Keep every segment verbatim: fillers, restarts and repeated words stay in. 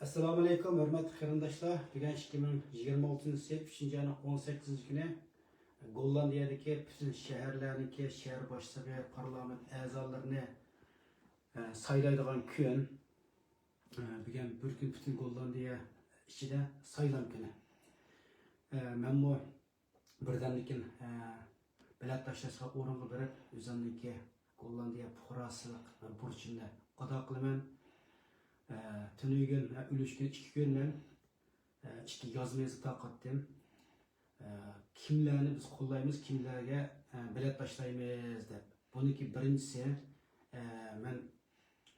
ئەسسالامۇئەلەيكۇم، ھۆرمەتلىك قېرىنداشلار. بۈگۈن ئىككى مىڭ يىگىرمە ئالتىنچى يىل ئۈچىنچى ئاينىڭ ئون سەككىزىنچى كۈنى. گوللاندىيەدىكى پۈتۈن شەھەرلەرنىڭكى شەھەر باشلىقى، پارلامېنت ئەزالىرىنى، ئە، سايلايدىغان كۈن. ئە، بۈگۈن بىر كۈن پۈتۈن گوللاندىيە ئىچىدە سايلام كۈنى. ئە، مەنمۇ بىردەمدىكىن، ئە، بېلەت تاشلاشقا ئورۇنغا بېرىپ، ئۆزۈمنىڭكى گوللاندىيە پۇقراسىلىق بۇرچۇمنى ئادا قىلىمەن. ئە، تۈنۈگۈن، ئە، ئۈلۈشكۈن ئىككى كۈن مەن، ئە، ئىككى يازما يېزىپ تارقاتتىم. ئە، كىملەرنى بىز قوللايمىز، كىملەرگە، ئە، بېلەت تاشلايمىز دەپ. بۇنىڭكى بىرىنچىسى، ئە، مەن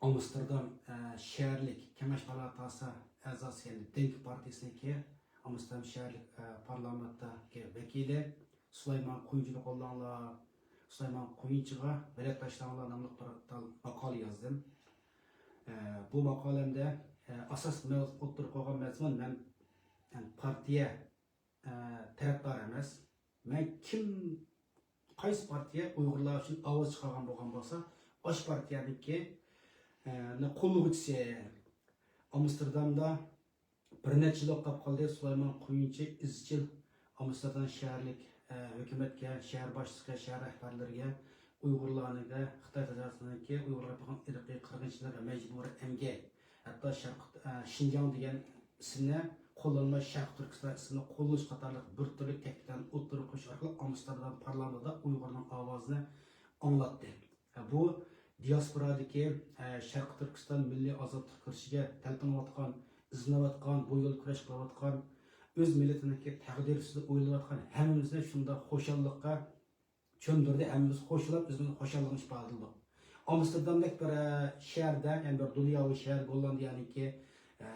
ئامستېردام، ئە، شەھەرلىك كېڭەش پالاتاسى ئەزاسى، يەنى دېنك پارتىيىسىنىڭكى ئامستېردام شەھەرلىك، ئە، پارلامېنتتىكى ۋەكىلى سۇلايمان قۇيۇنچىنى قوللاڭلار، سۇلايمان قۇيۇنچىغا بېلەت تاشلاڭلار ناملىق بىر تال ماقالە يازدىم. ئە، بۇ ماقالەمدە، ئە، ئاساس مەۋ-، ئوتتۇرىغا قويغان مەزمۇن مەن، يەنى پارتىيە ئە، تەرەپدار ئەمەس. مەن كىم، قايسى پارتىيە ئۇيغۇرلار ئۈچۈن ئاۋاز چىقارغان بولغان بولسا، ئاشۇ پارتىيەنىڭكى، ئە، نى قوللىغۇچىسى. ئامستېردامدا بىر نەچچە يىل ئوقۇپ قالدى. سۇلايمان قۇيۇنچى ئىزچىل ئامستېردام شەھەرلىك، ئە، ھۆكۈمەتكە، شەھەر باشلىقىغا، شەھەر رەھبەرلىرىگە ئۇيغۇرلارنىڭ، خىتاي تاجاۋۇزچىلىرىنىڭكى ئۇيغۇرلارغا قىلغان ئىرقىي قىرغىنچىلىق ۋە مەجبۇرىي ئەمگەك، ھەتتا شەرق، ئە، شىنجاڭ دېگەن ئىسىمنى قوللانماي، شەرقىي تۈركىستان ئىسمىنى قوللىنىش قاتارلىق بىر تۈرلۈك تەكلىپلەرنى ئوتتۇرىغا قويۇش ئارقىلىق ئامستېردام پارلامېنتىدا ئۇيغۇرنىڭ ئاۋازىنى ئاڭلاتتى. ئە، بۇ دىياسپورادىكى، ئە، شەرقىي تۈركىستان مىللىي ئازادلىق كۈرىشىگە تەلپۈنۈۋاتقان، ئىزدىنىۋاتقان، بۇ يولدا كۈرەش قىلىۋاتقان، ئۆز مىللىتىنىڭكى تەقدىرى ئۈستىدە ئويلاۋاتقان ھەممىمىزنى شۇنداق خۇشاللىققا چۆمدۈردى. ھەممىمىز خوشلاپ، ئۆزىمىزنىڭ خۇشاللىقىنى ئىپادىلىدۇق. ئامستېردامدەك بىر، ئە، شەھەردە، يەنى بىر دۇنياۋى شەھەر گوللاندىيەنىڭكى، ئە،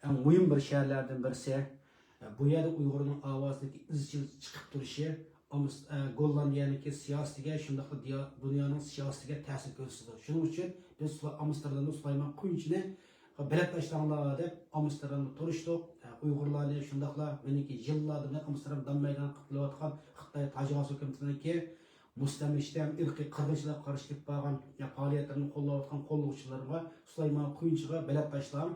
ئەڭ مۇھىم بىر شەھەرلەردىن بىرسى. ئە، بۇ يەردە ئۇيغۇرنىڭ ئاۋازىنىڭكى ئىزچىل چىقىپ تۇرۇشى ئامس-، ئە، گوللاندىيەنىڭكى سىياسىتىگە، شۇنداقلا دىيا-، دۇنيانىڭ سىياسىتىگە تەسىر كۆرسىتىدۇ. شۇنىڭ ئۈچۈن بىز سۇلا-، ئامستېردامدا سۇلايمان قۇيۇنچىنى بېلەت تاشلاڭلار دەپ ئامستېردامدا تۇرۇشتۇق. ئە، ئۇيغۇرلارنى شۇنداقلا مېنىڭكى يىللاردىن بۇيان ئامستېردام دام مەيدانىغا قىلىۋاتقان خىتاي تاجاۋۇز ھۆكۈمىتىنىڭكى مۇستەملىكىچىلىك ھەم ئىرقىي قىرغىنچىلىققا قارشى ئېلىپ بارغان، يا، پائالىيەتلىرىنى قوللاۋاتقان قوللىغۇچىلىرىمغا، سۇلايمان قۇيۇنچىغا بېلەت تاشلاڭ.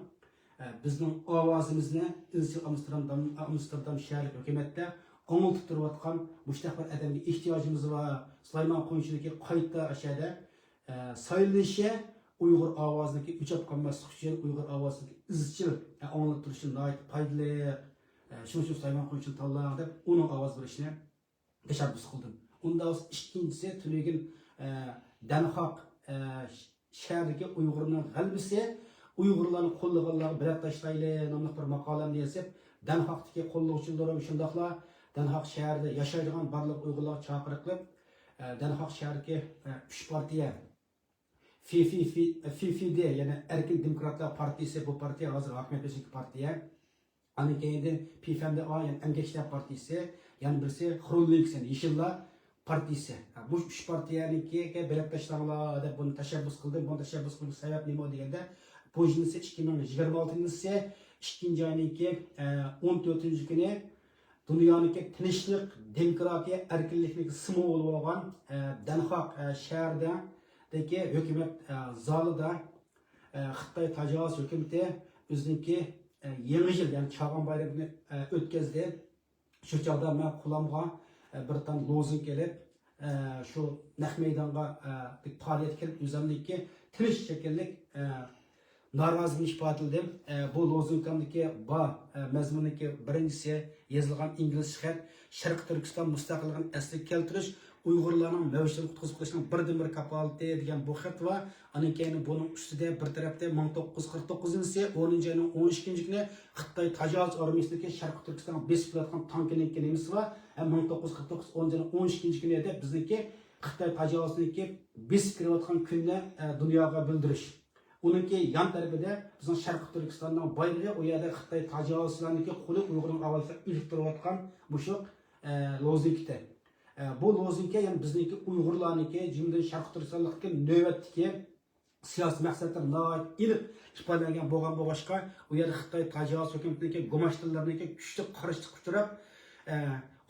ئە، بىزنىڭ ئاۋازىمىزنى ئىزچىل ئامستېردام، ئامستېردام شەھەرلىك ھۆكۈمەتتە ئاڭلىتىپ تۇرۇۋاتقان مۇشۇنداق بىر ئادەمگە ئېھتىياجىمىز بار. سۇلايمان قۇيۇنچىنىڭكى قايتا ئاشۇ يەردە، ئە، سايلىنىشى ئۇيغۇر ئاۋازىنىڭكى ئۆچۈپ قالماسلىقى ئۈچۈن، ئۇيغۇر ئاۋازىنىڭكى ئىزچىل، ئە، ئاڭلىتىلىشى ناھايىتى پايدىلىق. ئە، شۇنىڭ ئۈچۈن سۇلايمان قۇيۇنچىنى تاللاڭ دەپ، ئۇنىڭ ئاۋاز بېرىشىنى تەشەببۇس قىلدىم. ئۇنداق بولسا ئىككىنچىسى تۈنۈگۈن، ئە، دەنخاق، ئە، ش-، شەھەردىكى ئۇيغۇرنىڭ غەلىبىسى، ئۇيغۇرلارنى قوللىغانلارغا بېلەت تاشلايلى ناملىق بىر ماقالەمنى يېزىپ، دەنخاقتىكى قوللىغۇچىلىرىم شۇنداقلا دەنخاق شەھىرىدە ياشايدىغان بارلىق ئۇيغۇرلارغا چاقىرىق قىلىپ، ئە، دەنخاق شەھىرىدىكى، ئە، ئۈچ پارتىيە، فى، فى، فى، فى، فى دى، يەنى ئەركىن دېموكراتلار پارتىيىسى، بۇ پارتىيە ھازىر ھاكىمىيەت بېشىدىكى پارتىيە. ئاندىن كېيىندىن پى ئېف ئېم دى ئا، يەنى ئەمگەكچىلەر پارتىيىسى، يەنە بىرسى خرون لىنكس، يەنى يېشىللار پارتىيىسى. ھە، بۇ ئۈچ پارتىيەنىڭكىگە بېلەت تاشلاڭلار دەپ بۇنى تەشەببۇس قىلدىم. بۇنى تەشەببۇس قىلىش سەۋەب نېمە دېگەندە، بۇ يىلىسى ئىككى مىڭ يىگىرمە ئالتىنچى يىلى ئىككىنچى ئاينىڭكى، ئە، ئون تۆتىنچى كۈنى دۇنيانىڭكى تىنچلىق، دېموكراتىيە، ئەركىنلىكنىڭ سىمۋولى بولغان، ئە، دەنخاق، ئە، شەھىرىدىكى ھۆكۈمەت، ئە، زالىدا، ئە، خىتاي تاجاۋۇز ھۆكۈمىتى ئۆزىنىڭكى، ئە، يېڭى يىل، يەنى چاغان بايرىمىنى، ئە، ئۆتكۈزدى. شۇ چاغدا مەن قولۇمغا، ئە، بىر تال لوزۇنكا ئېلىپ، ئە، شۇ نەق مەيدانغا، ئە، پائالىيەتكە كېلىپ، ئۆزۈمنىڭكى تىنچ شەكىللىك، ئە، نارازىلىقىمنى ئىپادىلىدىم. ئە، بۇ لوزۇنكامدىكى بار، ئە، مەزمۇننىڭكى بىرىنچىسى يېزىلغان ئىنگلىزچە خەت، «شەرقىي تۈركىستان مۇستەقىللىقىنى ئەسلىگە كەلتۈرۈش، ئۇيغۇرلارنىڭ مەۋجۇتلۇقىنى قۇتقۇزۇپ قېلىشنىڭ بىردىنبىر كاپالىتى» دېگەن بۇ خەت بار. ئاندىن كېيىن بۇنىڭ ئۈستىدە بىر تەرەپتە مىڭ توققۇز يۈز قىرىق توققۇزىنچى يىلى ئونىنچى ئاينىڭ ئون ئىككىنچى كۈنى خىتاي تاجاۋۇز ئارمىيىسىنىڭكى شەرقىي تۈركىستانغا بېسىپ كېلىۋاتقان تانكىنىڭكى نېمىسى بار. ھەم مىڭ توققۇز يۈز قىرىق توققۇز ئونىنچى ئاينىڭ ئون ئىككىنچى كۈنى دەپ بىزنىڭكى خىتاي تاجاۋۇزىنىڭكى بېسىپ كىرىۋاتقان كۈنىنى، ئە، دۇنياغا بىلدۈرۈش. ئۇنىڭكى يان تەرىپىدە بىزنىڭ شەرقىي تۈركىستاننىڭ بايرىقى، ئۇ يەردە خىتاي تاجاۋۇزچىلارنىڭكى قولى ئۇيغۇرنىڭ ئاۋازىغا ئېلىپ تۇرۇۋاتقان مۇشۇ، ئە، لوزۇنكىتى. ئە، بۇ لوزۇنكا يەنى بىزنىڭكى ئۇيغۇرلارنىڭكى، جۈملىدىن شەرقىي تۈركىستانلىقتىكى نۆۋەتتىكى سىياسىي مەقسەتلىرى ناھايىتى ئېنىق ئىپادىلەنگەن بولغان بولغاچقا، ئۇ يەردە خىتاي تاجاۋۇز ھۆكۈمىتىنىڭكى گۇماشتىلىرىنىڭكى كۈچلۈك قارشىلىققا ئۇچراپ، ئە،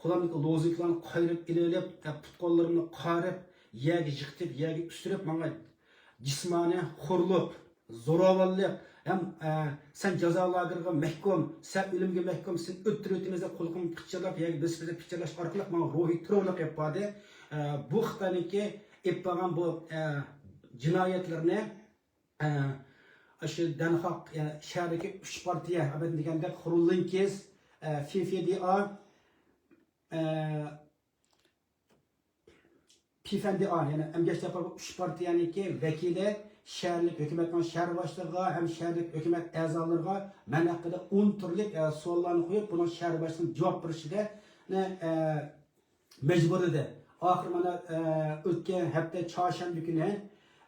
قولۇمدىكى لوزۇنكىلارنى قايرىپ ئېلىۋېلىپ، ئە، پۇت-قوللىرىمنى قارىپ، يەرگە يىقىتىپ، يەرگە ئۈسۈرۈپ، ماڭا جىسمانىي خورلۇق، زوراۋانلىق، ھەم، ئە، سەن جازا لاگېرىغا مەھكۇم، سەن ئۆلۈمگە مەھكۇم، سېنى ئۆلتۈرۈۋېتىمىز دەپ قۇلىقىمنى پىچىرلاپ، يەرگە بېسىپ بېسىپ پىچىرلاش ئارقىلىق ماڭا روھىي تېررورلۇق ئېلىپ باردى. ئە، بۇ خىتاينىڭكى ئېلىپ بارغان بۇ، ئە، جىنايەتلىرىنى، ئە، ئاشۇ دەنخاق، ئە، شەھەردىكى ئۈچ پارتىيە، ئەمەن دېگەندەك خۇرۇلىنكىس، ئە، فىفىدىئا، ئە، پىفەندىئا، يەنى ئەمگەك جاپار، ئۈچ پارتىيەنىڭكى ۋەكىلى شەھەرلىك ھۆكۈمەتنىڭ شەھەر باشلىقىغا ھەم شەھەرلىك ھۆكۈمەت ئەزالىرىغا مەن ھەققىدە ئون تۈرلۈك، ئە، سوئاللارنى قويۇپ، بۇنىڭ شەھەر باشلىقىنى جاۋاب بېرىشىگە، ئە، مەجبۇرلىدى. ئاخىرى مانا، ئە، ئۆتكەن ھەپتە چارشەنبە كۈنى،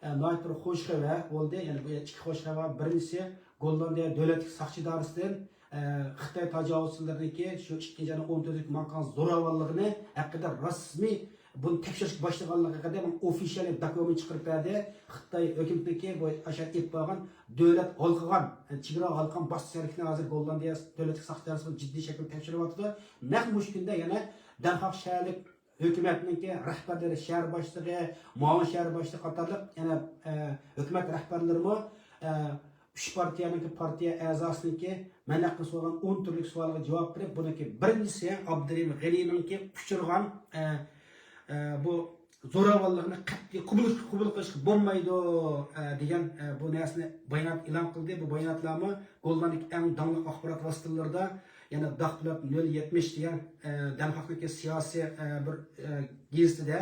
ئە، ناھايىتى بىر خۇش خەۋەر بولدى. يەنى بۇ ئىككى خۇش خەۋەر، بىرىنچىسى، گوللاندىيە دۆلەتلىك ساقچى ئىدارىسىدىن، ئە، خىتاي تاجاۋۇزچىلىرىنىڭكى شۇ ئىككىنچى ئاينىڭ ئون تۆتىدە ماڭغان زوراۋانلىقىنى ھەققىدە رەسمىي بۇنى تەكشۈرۈشكە باشلىغانلىقى ھەققىدە ئوفىشىئال دوكۇمېنت چىقىرىپ بەردى. خىتاي ھۆكۈمىتىنىڭكى بۇ ئاشۇ ئېلىپ بارغان دۆلەت ھالقىغان، ئە، چېگرا ھالقىغان باسقۇچ ھەرىكىتىنى ھازىر گوللاندىيە دۆلەتلىك ساقچى ئىدارىسى جىددىي شەكىلدە تەكشۈرۈۋاتىدۇ. نەق مۇشۇ كۈندە يەنە دەنخاق شەھەرلىك ھۆكۈمەتنىڭكى رەھبەرلىرى، شەھەر باشلىقى، مۇئاۋىن شەھەر باشلىقى قاتارلىق يەنە، ئە، ھۆكۈمەت رەھبەرلىرىمۇ، ئە، ئۈچ پارتىيەنىڭكى پارتىيە ئەزاسىنىڭكى مەن ھەققىدە سورىغان ئون تۈرلۈك سوئالغا جاۋاب بېرىپ، بۇنىڭكى بىرىنچىسى ئابدۇرېھىم غېنىنىڭكى ئۇچرىغان، ئە، ئە، بۇ زوراۋانلىقنى قەتئىي قوبۇل، قوبۇل قىلىشقا بولمايدۇ، ئە، دېگەن، ئە، بۇ نەرسىنى بايانات ئېلان قىلدى. بۇ باياناتلارمۇ گوللاندىيەدىكى ئەڭ داڭلىق ئاخبارات ۋاسىتىلىرىدا، يەنە داغبىلات نۆل يەتمىش دېگەن، ئە، دەنخاكنىڭكى سىياسىي، ئە، بىر، ئە، گېزىتىدە،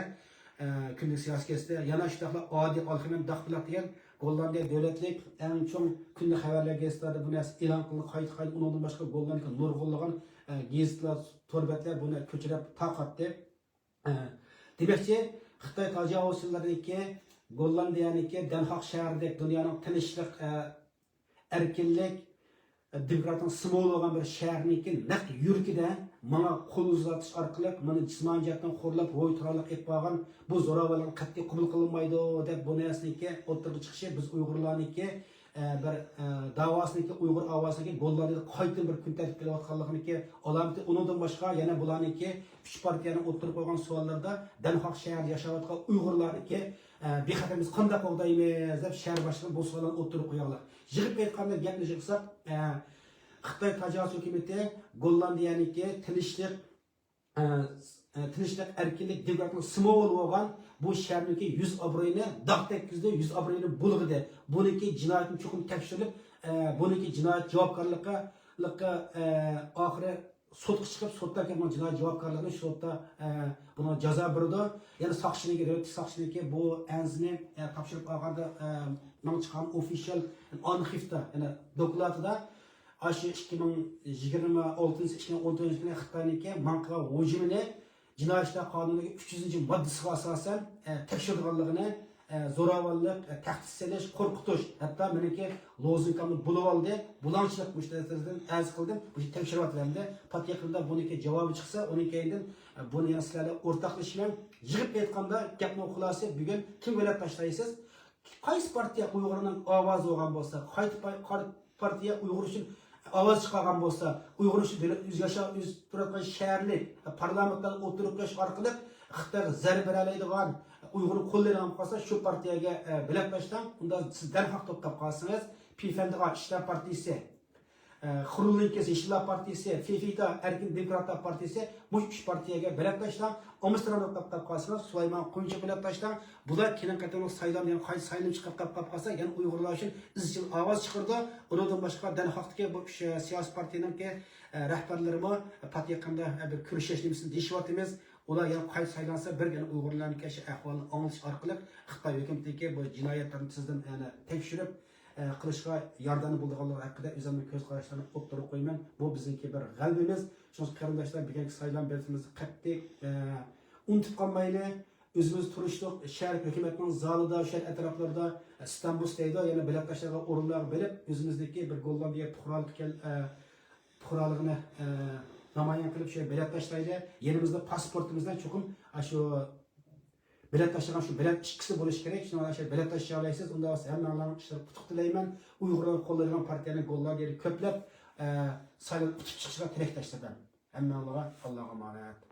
ئە، كۈندىلىك سىياسىي گېزىتىدە، يەنە شۇنداقلا ئادىل ئالخېمەن داغبىلات دېگەن گوللاندىيە دۆلەتلىك ئەڭ چوڭ كۈندىلىك خەۋەرلەر گېزىتلىرىدە بۇ نەرسە ئېلان قىلىنغان، قايتا قايتا ئۇنىڭدىن باشقا گوللاندىيەدىكى نۇرغۇنلىغان، ئە، گېزىتلەر، تور بەتلەر بۇنى كۆچۈرۈپ تارقاتتى. ئە، دېمەكچى، خىتاي تاجاۋۇزچىلىرىنىڭكى گوللاندىيەنىڭكى دەنخاق شەھىرىدەك دۇنيانىڭ تىنچلىق، ئە، ئەركىنلىك، دېموكراتىيەنىڭ سىمۋولى بولغان بىر شەھەرنىڭكى نەق يۈرىكىدە ماڭا قول ئۇزارتىش ئارقىلىق مېنى جىسمانىي جەھەتتىن خورلاپ، روھىي تېررورلۇق ئېلىپ بارغان بۇ زوراۋانلىقنى قەتئىي قوبۇل قىلمايدۇ دەپ بۇ نەرسىنىڭكى ئوتتۇرىغا چىقىشى بىز ئۇيغۇرلارنىڭكى، ئە، بىر، ئە، داۋاسىنىڭكى، ئۇيغۇر ئاۋازىنىڭكى گوللاندىيەدە قايتىدىن بىر كۈن تەرتىپكە كېلىۋاتقانلىقىنىڭكى ئالامىتى. ئۇنىڭدىن باشقا يەنە بۇلارنىڭكى ئۈچ پارتىيەنىڭ ئوتتۇرىغا قويغان سوئاللىرىدا دەنخاق شەھىرىدە ياشاۋاتقان ئۇيغۇرلارنىڭكى، ئە، بىخەتەرلىكىمىزنى قانداق قوغدايمىز دەپ شەھەر باشلىقى بۇ سوئاللارنى ئوتتۇرىغا قويغانلار. يىغىپ ئېيتقاندا، گەپنى يىغساق، ئە، خىتاي تاجاۋۇز ھۆكۈمىتى گوللاندىيەنىڭكى تىنچلىق، ئە، ئە، تىنچلىق، ئەركىنلىك، دېموكراتلىق سىمۋولى بولغان بۇ شەھەرنىڭكى يۈز ئابرۇيىنى داغ تەگكۈزدى، يۈز ئابرۇيىنى بۇلغىدى. بۇنىڭكى جىنايىتىنى چوقۇم تەكشۈرۈپ، ئە، بۇنىڭكى جىنايەت جاۋابكارلىقى، ئە، ئاخىرى سوتقا چىقىپ، سوتتا كەلگەن جىنايەت جاۋابكارلىقىنى شۇ سوتتا، ئە، بۇنىڭغا جازا بېرىدۇ. يەنە ساقچىنىڭكى، دۆلەت ساقچىنىڭكى بۇ ئەرزنى، ئە، تاپشۇرۇپ ئالغاندا، ئە، ماڭا چىققان ئوفىشال ئارخىپتا، يەنە دوكلاتىدا، ئاشۇ ئىككى مىڭ يىگىرمە ئالتىنچى، ئىككى مىڭ ئون تۆتىنچى كۈنى خىتاينىڭكى ماڭا قىلغان ھۇجۇمىنى جىنايى ئىشلار قانۇنىنىڭ ئۈچ يۈزىنچى ماددىسىغا ئاساسەن، ئە، تەكشۈرىدىغانلىقىنى، ئە، زوراۋانلىق، ئە، تەھدىت سېلىش، قورقۇتۇش، ھەتتا مېنىڭكى لوزۇنكامنى بۇلىۋالدى، بۇلاڭچىلىق مۇشۇ تەرىپىدىن ئەرز قىلدىم، مۇشۇ تەكشۈرۈۋاتىمەن دە، پات يېقىندا بۇنىڭكى جاۋابى چىقسا، ئۇنىڭ كەينىدىن، ئە، بۇنى يەنە سىلەرلەر ئورتاقلىشىمەن. يىغىپ ئېيتقاندا، گەپنىڭ خۇلاسىسى، بۈگۈن كىمگە بېلەت تاشلايسىز؟ قايسى پارتىيە ئۇيغۇرنىڭ ئاۋازى بولغان بولسا، قايسى پا-، قار-، پارتىيە ئۇيغۇر ئۈچۈن ئاۋاز چىقارغان بولسا، ئۇيغۇر ئۈچۈن دۆلەت ئۆز ياشا-، ئۆز تۇرۇۋاتقان شەھەرنى پارلامېنتلاردا ئولتۇرۇپ قويۇش ئارقىلىق خىتايغا زەربە بېرەلەيدىغان، ئۇيغۇرنى قوللايدىغان بولسا، شۇ پارتىيەگە، ئە، بېلەت تاشلاڭ. ئۇندا سىز دەرھەق توختاپ قالسىڭىز، پىفەندىغا ئىشلار پارتىيىسى، ئە، خۇرۇلنىڭكى يېشىللار پارتىيىسى، فىفىتا ئەركىن دېموكراتلار پارتىيىسى، مۇشۇ ئۈچ پارتىيەگە بېلەت تاشلاڭ. ئامستېردامدا توختاپ قالسىڭىز، سۇلايمان قۇيۇنچىغا بېلەت تاشلاڭ. بۇلار كېيىن قېتىملىق سايلام، يەنە قايتا سايلىنىپ چىقىپ قاپ قالسا، يەنە ئۇيغۇرلار ئۈچۈن ئىزچىل ئاۋاز چىقىرىدۇ. ئۇنىڭدىن باشقا، دەنخاقتىكى بۇ ئۈچ، ئە، سىياسىي پارتىيەنىڭكى، ئە، رەھبەرلىرىمۇ پات يېقىندا، ئە، بىر كۆرۈشۈش نېمىسىنى دېيىشىۋاتىمىز. ئۇلار يەنە قايتا سايلانسا، بىر يەنە ئۇيغۇرلارنىڭكى شۇ ئەھۋالنى ئاڭلىتىش ئارقىلىق خىتاي ھۆكۈمىتىدىكى بۇ جىنايەتلەرنى تېزدىن يەنە تەكشۈرۈپ، ئە، قىلىشقا ياردەمدە بولىدىغانلىقى ھەققىدە ئۆزۈمنىڭ كۆز قاراشلىرىنى ئوتتۇرىغا قويىمەن. بۇ بىزنىڭكى بىر غەلىبىمىز. شۇڭا قېرىنداشلار، بۈگۈنكى سايلام بېلىتىمىزنى قەتئىي، ئە، ئۇنتۇپ قالمايلى. ئۆزىمىز تۇرۇشلۇق شەھەر ھۆكۈمەتنىڭ زالىدا، شەھەر ئەتراپلىرىدا، ئە، ستاندبوس دەيدۇ، يەنە بېلەت تاشلايدىغان ئورۇنلارغا بېرىپ، ئۆزىمىزنىڭكى بىر گوللاندىيە پۇقرالىقى كەل-، ئە، پۇقرالىقىنى، ئە، نامايان قىلىپ، شۇ بېلەت تاشلايلى. يېنىمىزدا پاسپورتىمىزدا چوقۇم، ئە، شۇ بېلەت تاشلىغان شۇ بېلەت ئىككىسى بولۇشى كېرەك. شۇنىڭ بىلەن شۇ بېلەت تاشلىيالايسىز. ئۇنداق بولسا ھەممىڭلارنىڭ ئىشلىرىغا ئۇتۇق تىلەيمەن. ئۇيغۇرلارنى قوللايدىغان پارتىيەنىڭ گوللاندىيەدە كۆپلەپ، ئە، سايلام ئۇتۇپ چىقىشىغا تىلەكداشلىرىم. ھەممىڭلارغا ئاللاغا ئامانەت.